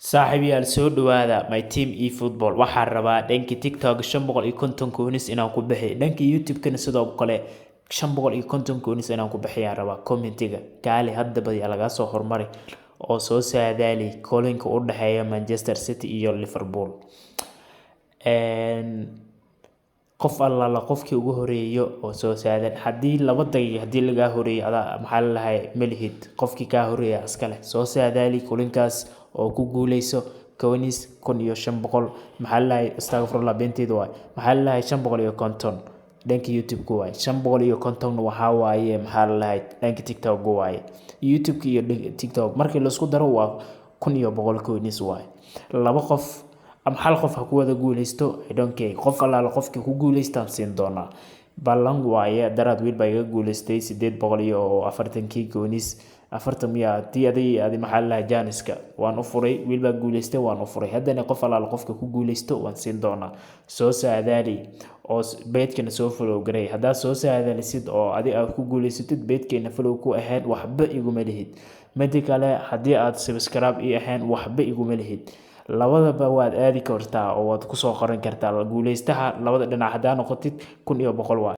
Saaxiibayaal, soo dhawaada my team eFootball. Waxaan rabaa dhanka TikTok 550 coins inaan ku bixiyo, dhanka YouTube-kana sidoo kale 550 coins inaan ku bixiyaan rabaa. Commentiga kaali hadda badiyaa lagaa soo hormari oo soo saadaali kulanka u dhexeeya Manchester City iyo Liverpool. Qof allaala qofkii ugu horeeyo oo soo saadan, haddii 2 daqiiqo haddii lagaa horeeyo, adaa maxaa la lahay malihid, qofkii kaa horeeya iskale. Soo saadaali kulankaas oo ku guuleyso coins 1500, maxaa la lahay, astaqfirullah, beenteeda waay, maxaa la lahay, 550 dhanka YouTube-ka waaye, 550 waxaa waaye, maxaa la lahay, dhanka TikTok waaye. YouTube-ka iyo TikTok markii laisku daro waa 1100 coins waaye. Laba qof ama hal qof ha ku wada guuleysto, I don't care. Qof allaala qofkii ku guuleystaan siin doonaa, ballan waaye. Daraad wiil baa iga guuleystay 840-kii coins, 40 miya tii aday adi, maxaa la lahay, jaaniska waan u furay, wiil baa guuleystay, waan u furay. Haddana qof allaala qofka ku guuleysto waan siin doonaa. Soo saadaali oo page-kana soo follow garay. Haddaad soo saadaalisid oo adi aad ku guuleysatid, page-keena follow ku ahayn, waxba iguma lihid. Midi kale, haddii aad subscribe ii ahayn, waxba iguma lihid. Labadaba waad aadi kartaa oo waad kusoo qoran kartaa guuleystaha labada dhinac. Haddaa noqotid, 1100 waa.